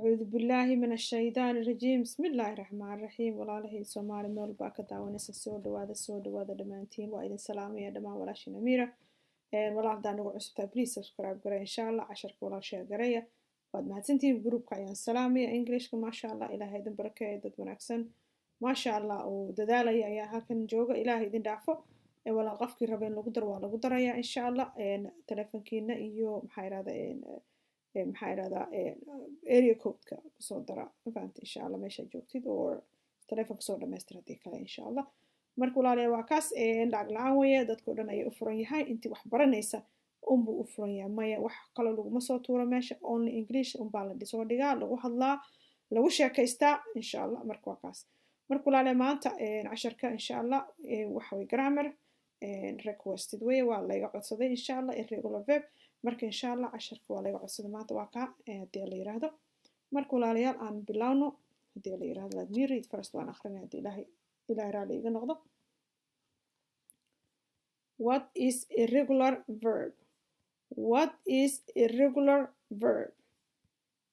Acuudu billaahi min ashaydaani rajiim. Bismillaahi raxmaan raxiim. Walaalahey Soomaali meel baa ka daawanaysa, soo dhawaada, soo dhawaada dhammaantiin. Waa idin salaamaya dhammaan walaashin Amiira. Walaal, haddaa nagu cusubtaa, please subscribe gareya insha Allah. Casharka walaal share gareya. Waad mahadsantihiin. Groupka ayaan salaamaya Englishka. Maasha Allah, Ilaahay idin barakeeyo. Dad wanaagsan, maasha Allah, uu dadaalaya ayaa halkan jooga. Ilaahay idin dhaafo. Walaal, qofkii raba in lagu daro waa lagu darayaa insha Allah. Telefonkiina iyo maxaa irahdaa area codeka kusoo dara, ma fahanta? Insha Allah meeshaa joogtid or telefonka soo dhamaystir haddii kale insha Allah. Marka walaalayaal, waa kaas. Lacag la-aan weeye, dadkao dhan ayay u furan yahay. Intii wax baranaysa unbuu u furan yahay. Maya, wax kaloo laguma soo tuuro meesha. Only English unbaa la soo dhigaa, lagu hadlaa, lagu sheekaystaa insha Allah. Marka waa kaas. Marka walaalayaal, maanta casharka insha Allah waxa way grammar requested weye, waa layga codsaday insha Allah, irregular verb. Marka insha Allah casharka waa layga codsaday maanta, waa kaa haddii la yiraahdo. Marka walaalayaal, aan bilowno haddii la yiraahdo. Let me read first. Waan akhrinay haddii Ilaahay raalli iga noqdo. What is irregular verb? What is irregular verb?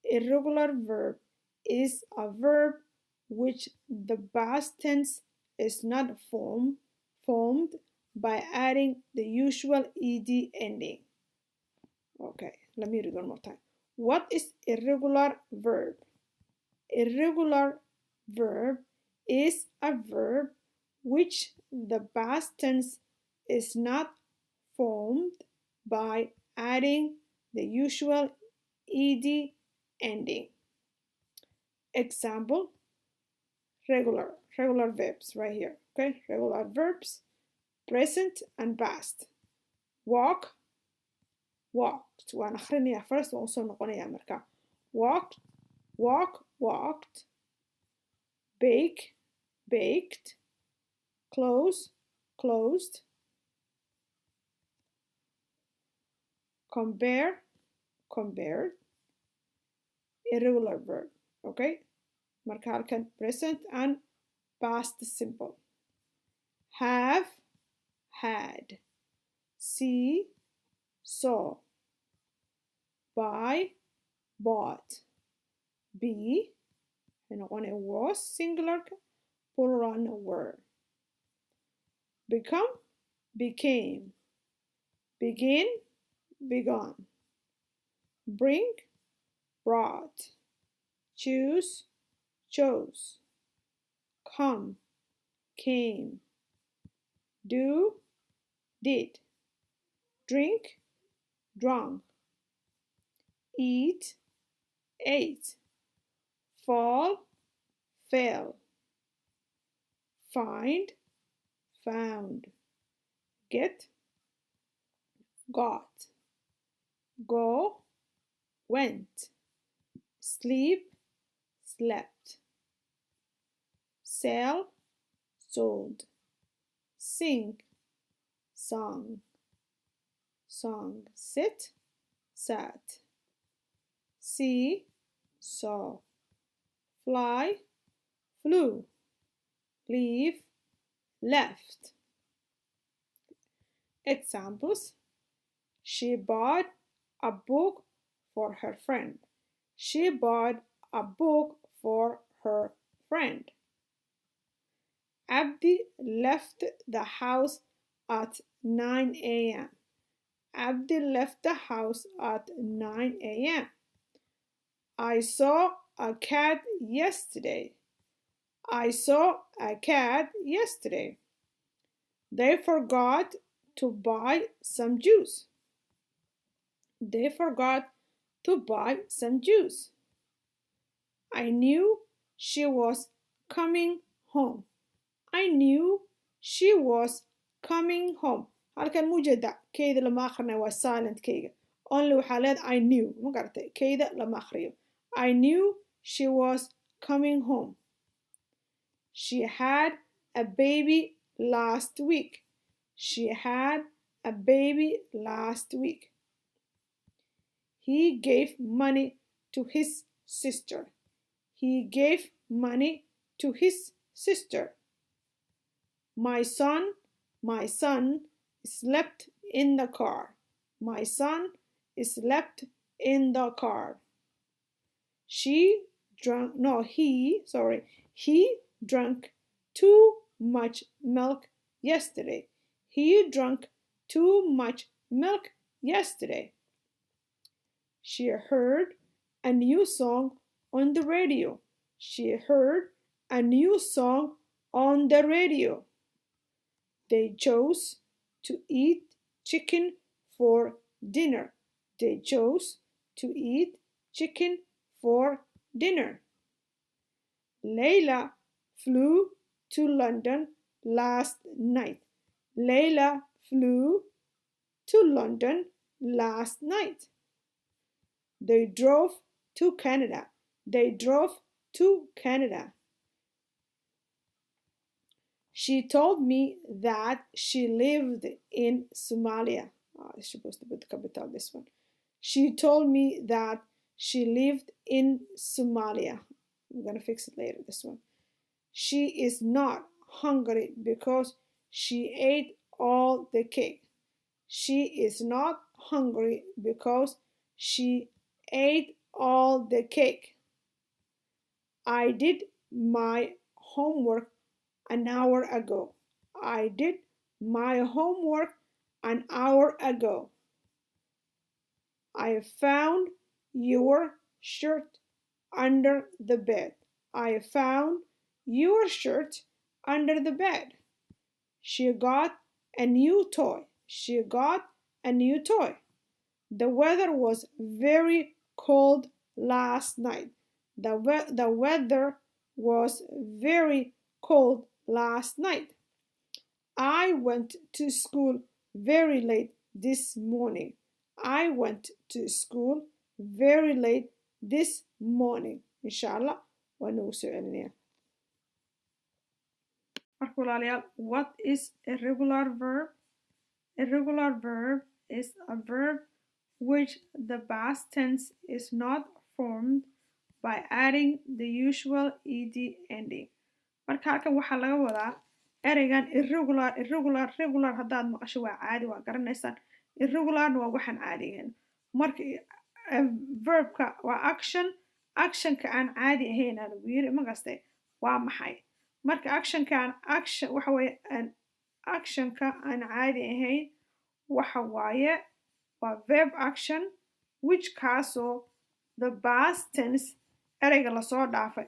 Irregular verb is a verb which the past tense is not formed by adding the usual ed ending. Okay, let me read one more time. What is irregular verb? Irregular verb is a verb which the past tense is not formed by adding the usual ed ending. Example, regular verbs right here. Okay, regular verbs, present and past. Walk, walked. Waan akhrinayaa first, waan usoo noqonayaa marka. Walked, walk, walked. Bake, baked. Close, closed. Compare, compared. Irregular verb. Okay, marka halkan present and past simple. Have, had. See, saw. Buy, bought. Be waxay noqonaya was singularka, pluralna were. Become, became. Begin, begun. Bring, brought. Choose, chose. Come, came. Do, did. Drink, drunk. Eat, ate. Fall, fell. Find, found. Get, got. Go, went. Sleep, slept. Sell, sold. Sing, sung. Song. Sit, sat. See, saw. Fly, flew. Leave, left. Examples. She bought a book for her friend. She bought a book for her friend. Abdi left the house at 9 a.m. Abdi left the house at 9 a.m. I saw a cat yesterday. I saw a cat yesterday. They forgot to buy some juice. They forgot to buy some juice. I knew she was coming home. I knew she was coming home. Halkan mujeda keyda lama akhrinayo, waa silent keyga. Only waxaa leed I knew, ma garatay? Keyda lama akhriyo. I knew she was coming home. She had a baby last week. She had a baby last week. He gave money to his sister. He gave money to his sister. My son slept in the car. My son slept in the car. She drank, no, he, sorry, he drank too much milk yesterday. He drank too much milk yesterday. She heard a new song on the radio. She heard a new song on the radio. They chose to eat chicken for dinner. They chose to eat chicken for dinner. Layla flew to London last night. Layla flew to London last night. They drove to Canada. They drove to Canada. She told me that she lived in Somalia. Oh, I'm supposed to put the capital this one. She told me that she lived in Somalia. I'm gonna fix it later, this one. She is not hungry because she ate all the cake. She is not hungry because she ate all the cake. I did my homework an hour ago. I did my homework an hour ago. I found your shirt under the bed. I found your shirt under the bed. She got a new toy. She got a new toy. The weather was very cold last night. The weather was very cold last night. I went to school very late this morning. I went to school very late this morning. Inshallah, waa nagu soo celinaya. Marka walaalayaal, what is a regular verb? A regular verb is a verb which the past tense is not formed by adding the usual ed ending. Marka halkan waxaa laga wadaa ereygan irregular. Irregular, regular haddaad maqasho waa caadi, waa garanaysaan. Irregularna waa waxaan caadi ahayn. Marka verbka waa action, actionka aan caadi ahayn aa lagu yiri makaste. Waa maxay marka actionka aan action? Waxa weeye actionka aan caadi ahayn waxa waaye waa verb action which, kaasoo, the past tense, ereyga lasoo dhaafay,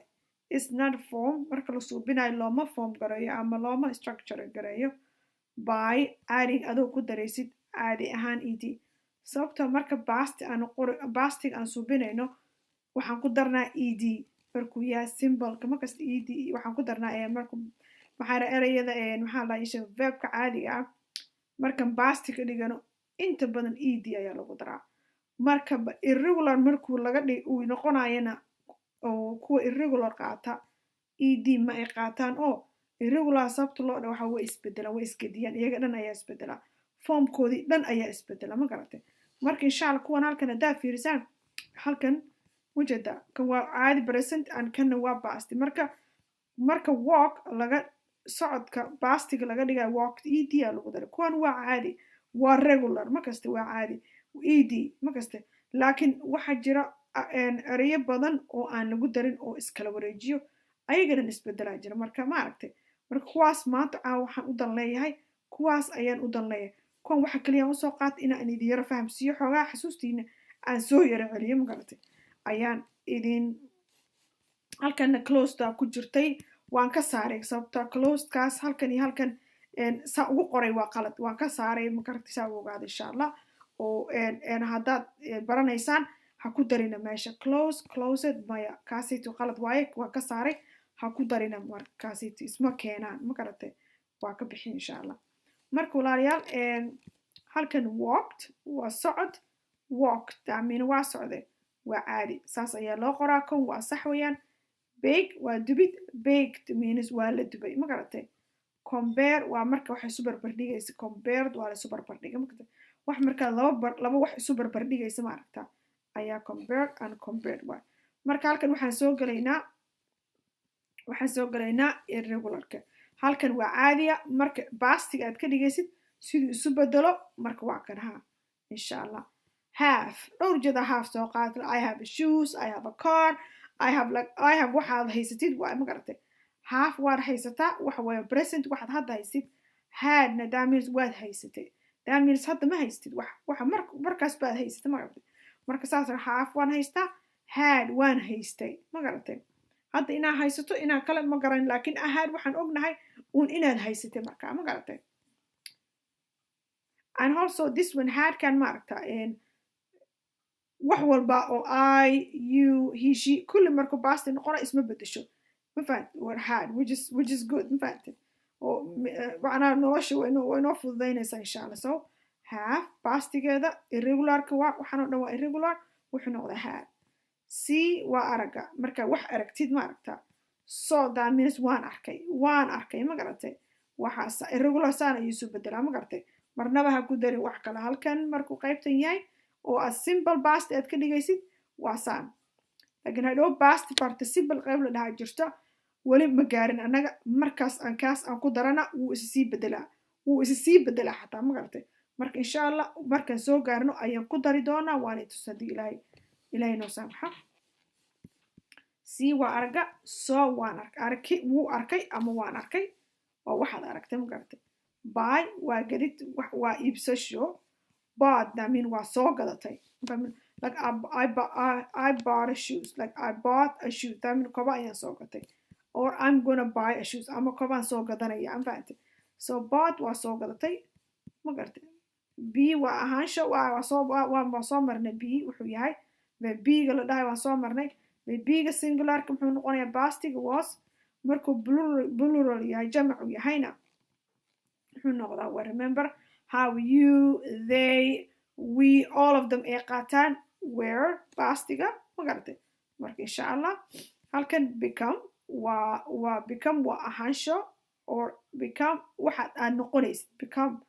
is not form, marka la suubinayo looma form gareeyo ama looma structure gareeyo, by adding, adoo ku daraysid caadi ahaan ed. Sababta marka past aan qori, pastiga aan suubinayno, waxaan ku darnaa ed markuu yahay simpleka markasta. Ed waxaan ku darnaa marku maxaa ereyada, maxaa la isha, verbka caadiga ah markan pasti ka dhigano inta badan ed ayaa lagu daraa. Marka irregular markuu laga dhig uu noqonayana, oo kuwa irregular qaata ed ma ay qaataan. Oo irregular sababta loo dha waxa way isbedelaan, way isgediyaan, iyaga dhan ayaa isbedelaa, formkoodii dhan ayaa isbedela, ma garatay? Marka insha Allah kuwan halkan haddaa fiirisaan, halkan wajeda kan waa caadi present and kanna waa past. Marka walk laga socodka pastiga laga dhigayo, walk ed aa lagu daray. Kuwan waa caadi, waa regular markaste, waa caadi ed markaste. Laakiin waxaa jira ereyo badan oo aan lagu darin oo iskala wareejiyo, ayaga dhan isbedelaa jira. Marka ma aragtay? Marka kuwaas maanta caawa waxaan u dan leeyahay, kuwaas ayaan u dan leeyahay. Kuwan waxa kaliya usoo qaata inaan idin yaro fahamsiiyo, xoogaa xasuustiina aan soo yaro celiyo, ma garatay? Ayaan idin halkanna closeda ku jirtay waan ka saaray, sababta closedkaas halkan iyo halkan saa ugu qoray waa qalad, waan ka saaray, ma garatay? Saa u ogaada insha Allah. Oo haddaad baranaysaan ha ku darina meesha close, closed maya, kaasayto qalad waaye, waan ka saaray. Ha ku darina markaasayto, isma keenaan, ma garatay? Waa ka bixin insha Allah. Marka walaalayaal, halkan walked waa socod, walked amina waa socde, waa caadi, saas ayaa loo qoraa. Kan waa sax weeyaan. Bake waa dubid, baked means waa la dubay, ma garatay? Compare waa marka wax isu barbardhigaysa, compared waa la isu barbardhigay. Marka wax markaa laba wax isu barbardhigaysa, ma aragta, ayaa compared and compared waay. Marka halkan waxaan soo gelaynaa irregularka. Halkan waa caadiya, marka pastiga aad ka dhigaysid siduu isu bedelo. Marka waa kan ha insha Allah. Have dhowr jeeda have soo qaata. I have shoes, I have a car, I have, like, I have waxaad haysatid waa, ma garatay? Have waad haysataa, waxa weeye present, waxaad hadda haysid. Hadna that means waad haysatay, that means hadda ma haystid wax, waxa mar markaas baad haysatay, ma garatay? Marka saas have waan haystaa, had waan haystay, ma garatay? Hadda inaad haysato inaa kale ma garan, laakiin had waxaan ognahay uun inaad haysatay markaa, ma garatay? And also this one, hadkan, ma aragta, wax walba oo I, you, he, she kulli markuu past noqona isma bedesho, ma fahamtid? War had, which is good, ma fahamtid? Oo macnaha nolosha way inoo fududaynaysaa, insha Allah. So have pastigeeda irregularka waa waxaan oo dhan waa irregular, wuxuu noqdaa had. See waa aragga, marka wax aragtid, ma aragta? So that means waan arkay, waan arkay, ma garatay? Waxaas irregular saan ayuu isu bedelaa, ma garatay? Marnaba ha ku darin wax kale halkan. Markuu qaybtan yahay oo aad simple past aad ka dhigaysid, waa saan. Laakiin hadhow past participle qayb la dhahaa jirto, weli ma gaarin annaga. Markaas aan kaas aan ku darana, wuu isa sii bedelaa, wuu isa sii bedelaa xataa, ma garatay? Marka insha Allah markaan soo gaarno ayaan ku dari doonaa, waanay tus haddii Ilaahay noo saamaxo. See waa aragga, saw waan arki, wuu arkay ama waan arkay, waa waxaad aragtay, ma garatay? Buy waa gadid, waa iibsasho. Bought, that mean waa soo gadatay. Like I bought a shoes, like I bought a shoe, that mean koba ayaan soo gatay, or I'm gonna buy a shoes, ama kobaan soo gadanaya, am fahamtay? So bought waa soo gadatay, ma garatay? Be waa ahaansho, waa soo marnay. Be wuxuu yahay, be-ga la dhahay waan soo marnay. Be-ga singularka muxuu noqonayaa? Pastiga was. Markuu plural yahay, jamacu yahayna, muxuu noqdaa? Well, remember how you, they, we, all of them ay qaataan were pastiga, ma garatay? Marka insha Allah halkan become waa become waa ahaansho, or become waxaad aad noqonaysid. Become,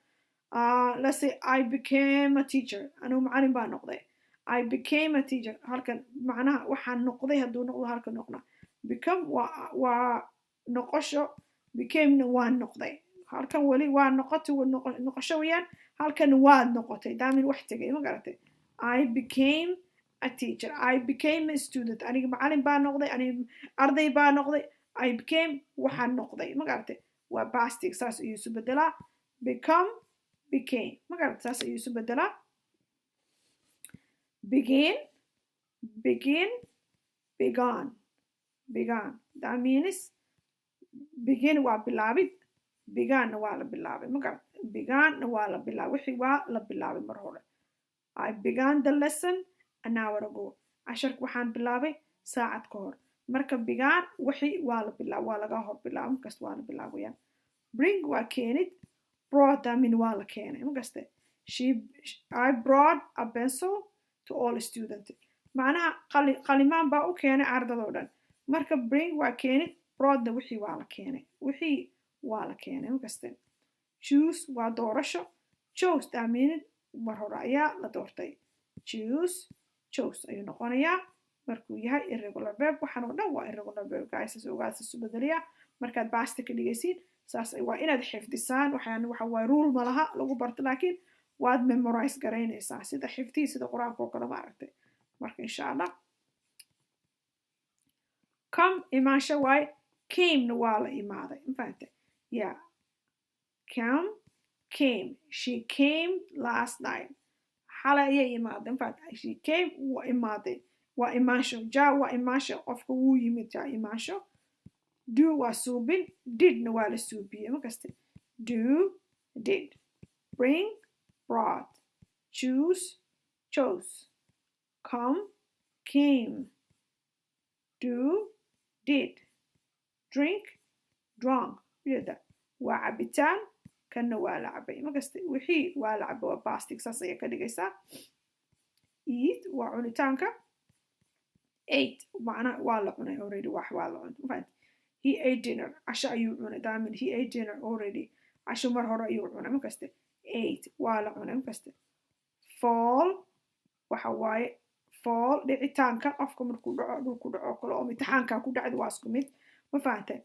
let's say I became a teacher, anigu macalin baa noqday. I became a teacher. Halkan macnaha waxaan noqday hadduu noqdo halkan noqna. Become waa noqosho, becamena waa noqday. Halkan weli waa noqotay, noqosho weeyaan. Halkan waad noqotay, daamin wax tegay, ma garatay? I became a teacher, I became a student. Aniga macalin baa noqday, aniga arday baa noqday. I became waxaan noqday, ma garatay? Waa pastig, saas ayuu isu bedelaa. Become, became, ma garatay? Saas ayuu isu bedelaa. Begin, begin, began, began. That means begin waa bilaabid, beganna waa la bilaabay, ma garat? Beganna waa la bilaabay, wixii waa la bilaabay mar hore. I began the lesson an hour ago. Casharka waxaan bilaabay saacad ka hor. Marka began wixii waa la bilaab, waa laga hor bilaabay, markasta waa la bilaabayaan. Bring waa keenid, brought, I mean waa la keenay, markaste. She, I brought a pencil to all students, macnaha qalimaan baa u keenay ardadoo dhan. Marka bring waa keenid, broughtna wixii waa la keenay, wixii waa la keenay, markaste. Choose waa doorasho, chose daaminid mar hore ayaa la doortay. Choose, chose ayuu noqonayaa markuu yahay irregular verb. Waxaan oo dhan waa irregular verb, guys. Ogaad isu bedeliyaa markaad past ka dhigaysiin. Saas waa inaad xifdisaan. Waxaan waxa waa rule ma laha lagu barto, laakiin waad memorize garaynaysaa, sida xifdii, sida Qur-aanka oo kale, ma aragtay? Marka insha Allah come imaansho waaye, camena waa la imaaday, ma fahantay? Yeah, come, came. She came last night, xalay ayay imaaday, ma fahantay? She came waa imaaday, waa imaansho. Ja waa imaansho, qofka wuu yimid, ja imaansho. Do waa suubin, didna waa la suubiyey, ma kaste? Do, did. Bring, brought. Choose, chose. Come, came. Do, did. Drink, drunk. Ujeeda, waa cabitaan, kanna waa la cabay, ma kaste? Wixii waa la cabay, waa pastig, saas ayaa ka dhigaysaa. Eat waa cunitaanka, ate macnaha waa la cunay already, wax waa la cunay, ma? He ate dinner, casho ayuu cunay. That mean he ate dinner already, casho mar hore ayuu cunay, ma kaste? Ate waa la cunay, ma kaste? Fall waxa waaye fall dhicitaanka, qofka markuu dhaco, dhulku dhaco kale oo imtixaanka ku dhacda, waa isku mid, ma fahantay?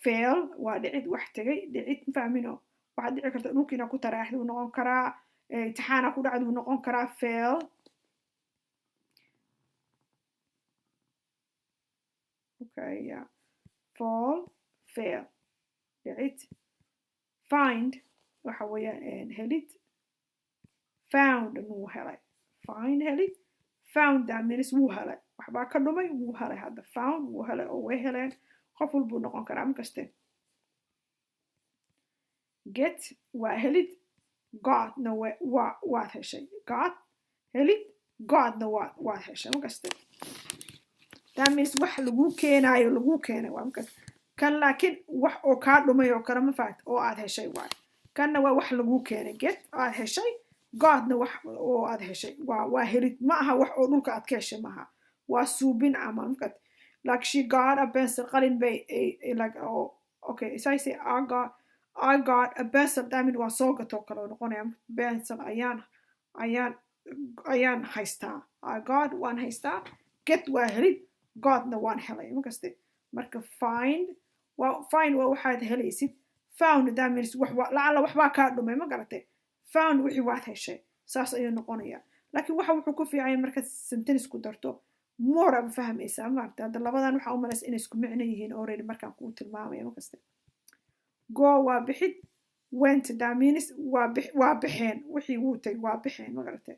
Fail waa dhicid, wax tegay, dhicid, ma fahmino? Waxaad dhici karta dhulkiina ku taraaxda uu noqon karaa, imtixaana ku dhacda uu noqon karaa. Fail. Okay, yeah. Fall, fail. Dhicid. Find waxa weeyaan helid. Found wuu helay. Find helid. Found, that means wuu helay. Waxbaa ka dhumay, wuu helay hadda. Found, wuu helay oo way heleen. Qof walbuu noqon karaa ma kaste. Get waa helid. Gotna waa waad heshay. Got helid, gotna waad heshay ma kaste. That means wax laguu keenaayo, laguu keenay waa makas kan, laakiin wax oo kaa dhumay oo kale ma fahat oo aad heshay waay. Kanna waa wax laguu keenay, get aad heshay. Gotna wax oo aad heshay waa helid, ma aha wax oo dhulka aad ka heshay maaha, waa suubin camal marka. Like she got a pencil, qalin bay like, oh okay, so I say I got a pencil, that means waa soo gato kale oo noqonaya. Pencil ayaan haystaa. I got waan haystaa. Get waa helid, gotna waan helay makaste. Marka find waa, find waa waxaad helaysid. Found, that means wax lacala waxbaa kaa dhumay, ma garatay? Found wixii waad heshay, saas ayuu noqonayaa. Laakiin waxa wuxuu ku fiican yahay markaad sentence ku darto more aba fahmaysaa maaragta. Hadda labadan waxaa u malaysa inay isku micno yihiin already markaan kuu tilmaamaya makaste. Go waa bixid. Went, that means waa baxeen, wixii wuu tagay, waa baxeen, ma garatay?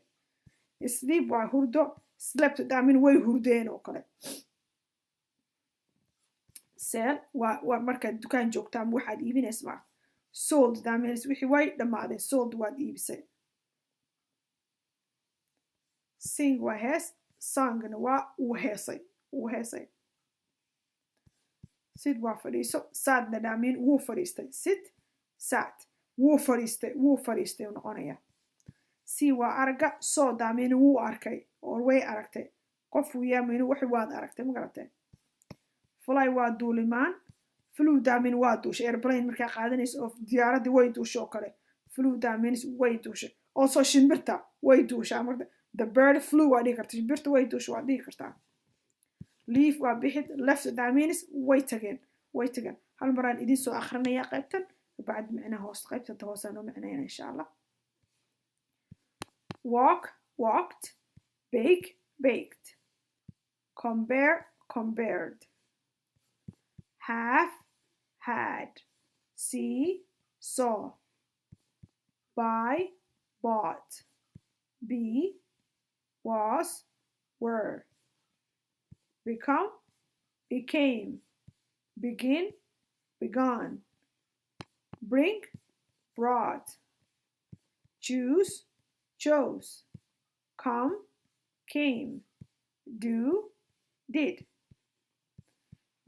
Sleep waa hurdo. Slept, that means way hurdeen oo kale. Sell waa markaad dukaan joogto ama waxaad iibinaysa maaragta. Sold, that means wixii way dhammaadeen. Sold, waad iibisay. Sing waa hees. Sangna waa uu heesay, uu heesay. Sit waa fadhiiso. Satna that mean wuu fadhiistay. Sit, sat, wuu fadhiistay, wuu fadhiistay noqonaya. See waa aragga. Saw, that mean wuu arkay oo way aragtay. Qof uu yaaminu waxi waad aragtay, ma garatay? Fly waa duulimaan. Flew, that mean waa duushay. Airplane markaa qaadanaysa oo diyaaraddii way duushay oo kale. Flew, that means way duushay. Also shimbirta way duushaa marka. The bird flew waa dhihi karta, shimbirta way duushay waad dhihi kartaa. Leave waa bixid. Left, that means way tageen, way tageen. Hal maraan idin soo akrinaya qaybtan, kabacdi micnaha hoos, qaybtanta hoosaan u micnayna insha Allah. Walk, walked. Bake, baked. Compare, compared. Have, had. See, saw. Buy, bought. Be, was, were. Become, became. Begin, begun. Bring, brought. Choose, chose. Come, came. Do, did.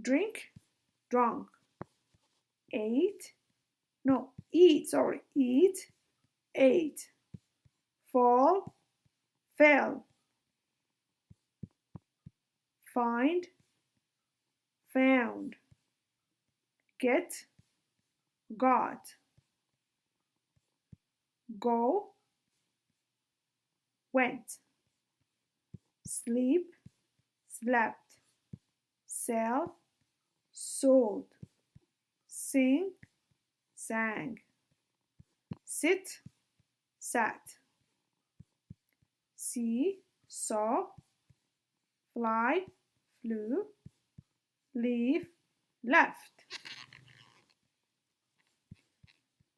Drink, drunk. Ate, no, eat, sorry, eat, ate. Fall, fell. Find, found. Get, got. Go, went. Sleep, slept. Sell, sold. Sing, sang. Sit, sat. See, saw. Fly, flew. Leave, left.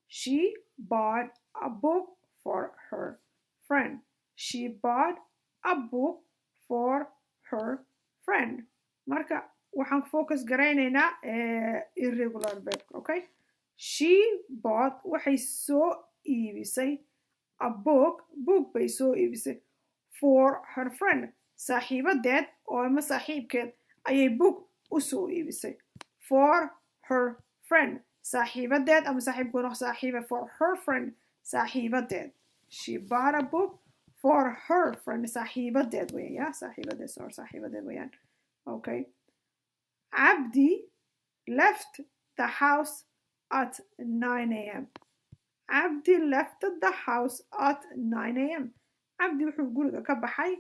She bought a book for her friend. She bought a book for her friend. Marka waxaan focus garaynaynaa irregular verb. Okay, she bought, waxay soo iibisay, a book, book bay soo iibisay, for her friend, saaxiibadeed oo ama saaxiibkeed ayay book u soo iibisay. For her friend, saaxiibadeed ama saaxiibkood, saaxiiba. For her friend, saaxiibadeed. She bought a book for her friend, saaxiibadeed weeyaan, ya saaxiibadeed or saaxiibadeed weeyaan. Okay. Abdi left the house at 9 a.m. Abdi left the house at 9 a.m. Abdi wuxuu guriga ka baxay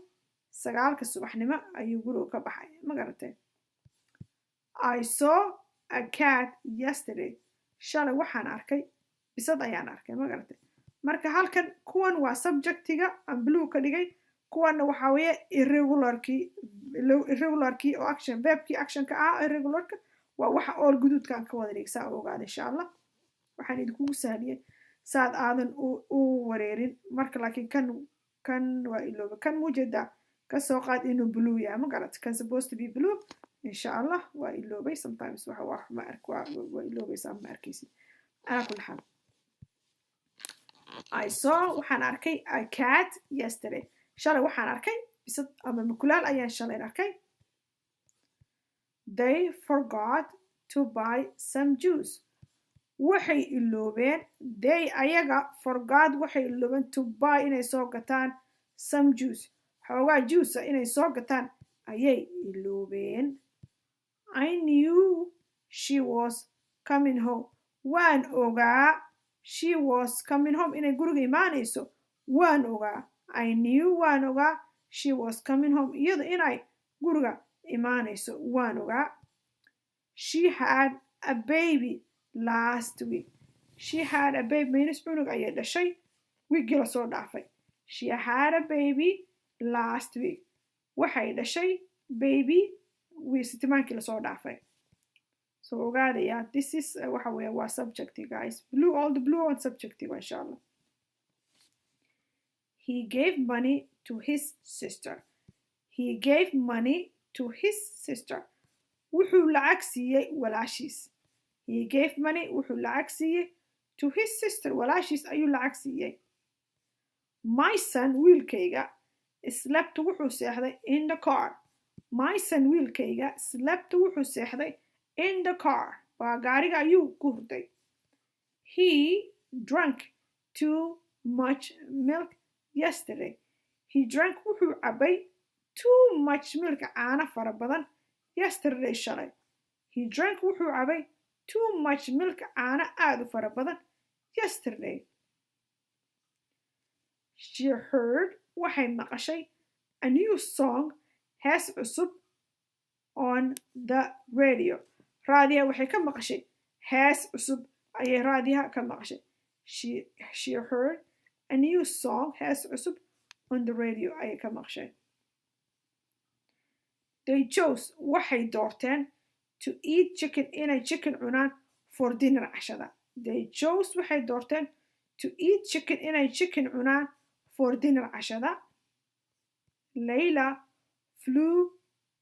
9-ka subaxnimo ayuu guriga ka baxay, ma garatay? I saw a cat yesterday. Shalay waxaan arkay bisad ayaan arkay, ma garatay? Marka halkan kuwan waa subjectiga aan blue ka dhigay, kuwanna waxaa weeye irregularkii. Irregularkii oo action verbkii actionka ah, irregularka waa waxa all guduudkaan ka wada dhigsaa. Ogaada, insha Allah, waxaan idinkugu sahliyey saad aadan u wareerin marka. Laakiin kan waa ilooba. Kan mujeedaa, ka soo qaad inuu blue yahay, ma garat? Kan supposed to be blue, insha Allah. Waa iloobay. Sometimes waxa wax ma ark, waa iloobaysaa, ma arkaysid. Calaa kulli xaal, I saw, waxaan arkay, a cat yesterday, shalay waxaan arkay bisad ama mukulaal ayaan shalay arkay. They forgot to buy some juice, waxay iloobeen. They, ayaga, forgot, waxay iloobeen, to buy, inay soo gataan, some juice, xoogaa juice inay soo gataan ayay iloobeen. I knew she was coming home, waan ogaa. She was coming home, inay guriga imaanayso waan ogaa. I knew, waan ogaa, she was coming home, iyadu inay guriga imaanayso waan ogaa. She had a baby last week. She had a baby means cunug ayay dhashay wiiggii lasoo dhaafay. She had a baby last week, waxay dhashay baby sitimaankii lasoo dhaafay. So ogaadaya, this is waxa weeye waa subject, guys. Blue, all the blue on subject, insha Allah. He gave money to his sister. He gave money to his sister, wuxuu lacag siiyey walaashiis. He gave money, wuxuu lacag siiyey, to his sister, walaashiis ayuu lacag siiyey. My son, wiilkayga, slept, wuxuu seexday, in the car. My son, wiilkayga, slept, wuxuu seexday, in the car, waa gaariga ayuu ku hurday. He drank too much milk yesterday. He drank, wuxuu cabay, too much milk, caano fara badan, yesterday, shalay. He drank, wuxuu cabay, too much milk, caano aad u fara badan, yesterday. She heard, waxay maqashay, a new song, hees cusub, on the radio, raadiyaha waxay ka maqashay. Hees cusub ayay raadiyaha ka maqashay. She heard a new song, hees cusub, on the radio ayay ka maqashay. They chose, waxay doorteen, to eat chicken, inay chicken cunaan, for dinner, cashada. They chose, waxay doorteen, to eat chicken, inay chicken cunaan, for dinner, cashada. Layla flew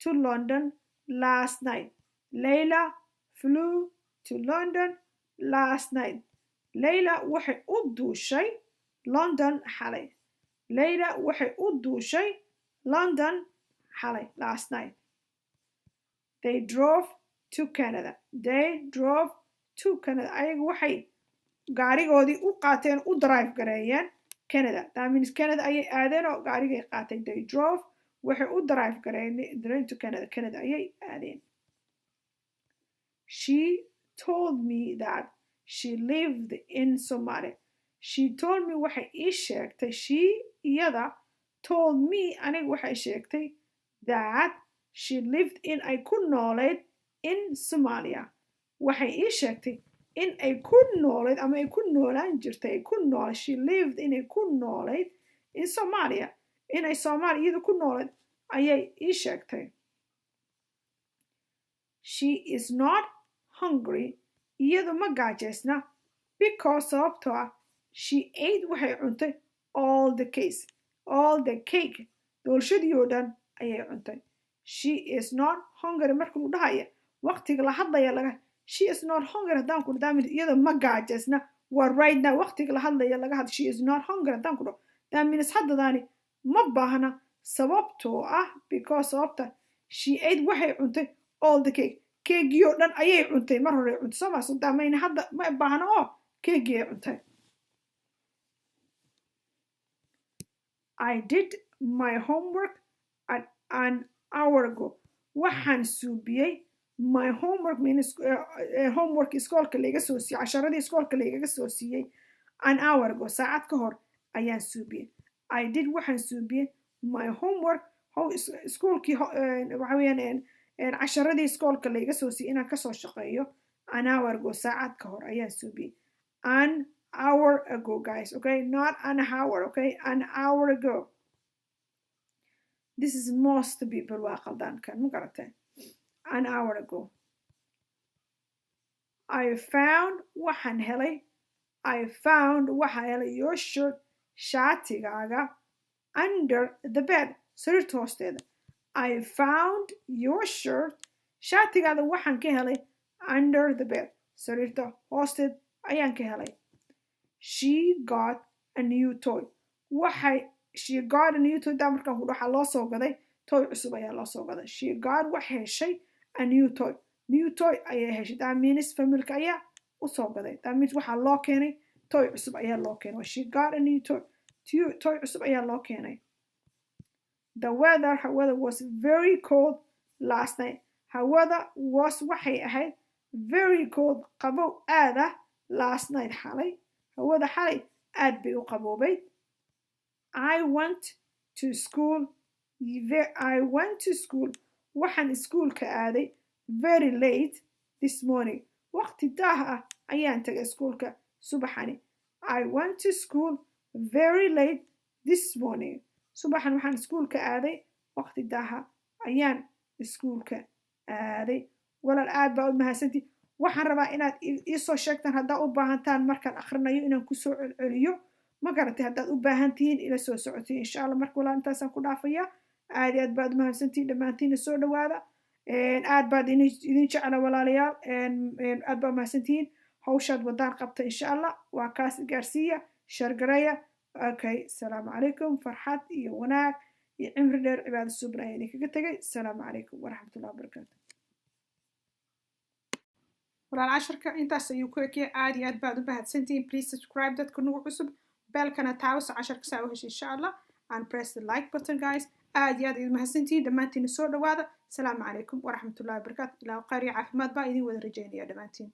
to London last night. Layla flew to London last night. Layla waxay u duushay London xalay. Layla waxay u duushay London xalay, last night. They drove to Canada. They drove to Canada, ayaga waxay gaarigoodii u qaateen, u drive gareeyeen Canada. That means Canada ayay aadeen oo gaarigay qaateen. They drove, waxay u drive gareeyeen, to Canada, Canada ayay aadeen. She told me that she lived in Somalia. She told me, waxay ii sheegtay. She, iyada, told me, aniga waxay sheegtay, that she lived in, ay ku noolayd, in Somalia. Waxay ii sheegtay in ay ku noolayd ama ay ku noolaan jirtay, ay ku nool, she lived, inay ku noolayd, in Somalia, inay Soomaaliya iyada ku noolayd ayay ii sheegtay. She is not hungry, iyadu ma gaajaysna, because, sababtoo ah, she ate, waxay cuntay, all the case, all the cake, doolshadii oo dhan ayay cuntay. She is not hungry marka lagu dhahaya, waqtiga la hadlaya laga, she is not hungry haddaan ku dhaho, iyada ma gaajaysna, waa right now, waqtiga la hadlaya laga hadla. She is not hungry haddaan ku dhaho, that means haddadaani ma baahna, sababtoo ah, because, sababta, she ate, waxay cuntay, all the cake, keegii oo dhan ayay cuntay, mar hore cuntay soo maa. So daamayna hadda ma baahna oo keegii ay cuntay. I did my homework at an hour ago. Waxaan suubiyey my homework means homework iskoolka laiga soo siiyey, casharadii iskoolka laigaga soo siiyey, an hour ago, saacad ka hor ayaan suubiyey. I did, waxaan suubiyey, my homework, iskoolkii waxa weeyaan casharadii iskoolka laiga soo siiyey inaan kasoo shaqeeyo, an hour ago, saacad ka hor ayaan suubiyey. An hour ago, guys, okay? Not an hour, okay? An hour ago. This is most people waa qaldaan kan, ma garatay? An hour ago. I found, waxaan helay. I found, waxaan helay, your shirt, shaatigaaga, under the bed, sariirta hoosteeda. I found your shirt, shaatigaada waxaan ka helay, under the bed, sariirta hoosteed ayaan ka helay. She got a new toy. Waxay, she got a new toy daa markaan ku waxaa loo soo gaday toy cusub ayaa loo soo gaday. She got, waxay heshay, a new toy. New toy ayay heshay. That means familka ayaa u soo gaday. That means waxaa loo keenay toy cusub ayaa loo keenay. She got a new toy. Toy cusub ayaa loo keenay. The weather, hawada, was very cold last night. Hawada was, waxay ahayd, very cold, qabow aad ah, last night, xalay. Hawada xalay aad bay u qaboobay. I went to school. I went to school, waxaan iskuulka aaday, very late this morning, waqti daah ah ayaan tagay iskuulka subaxani. I went to school very late this morning. Subaxan waxaan iskuulka aaday waqti daaha ayaan iskuulka aaday. Walaal, aad baa u mahadsantii. Waxaan rabaa inaad iisoo sheegtaan haddaa u baahantaan markaan akhrinayo inaan kusoo celceliyo, ma garatay? Haddaad u baahan tihiin, ila soo socotiin, insha Allah. Marka walaal, intaasaan ku dhaafayaa. Aad iyo aad baad u mahadsantihiin dhammaantiinna. Soo dhawaada. Aad baad idin jecla, walaalayaal. Aad baa mahadsantihiin. Hawshaad wadaan qabta, insha Allah. Waa kaas, gaarsiiya, share gareeya. Okay, asalaamu calaykum. Farxad iyo wanaag iyo cimri dheer, cibaado suuban ayaa idinkaga tegay. Asalaamu calaykum waraxmatullahi wabarakaatu. Walaal, casharka intaas ayuu ku ekiyay. Aad iyo aad baad u mahadsantihiin. Please subscribe dadka nagu cusub, bellkana taawasa casharka saa u heshay, insha Allah, and press the like button, guys. Aad iyo aad idin mahadsantihiin dhammaantiina. Soo dhawaada. Asalaamu calaykum waraxmatullahi wabarakaatu. Ilaa khayr iyo caafimaad baa idin wada rajaynaya dhammaantiin.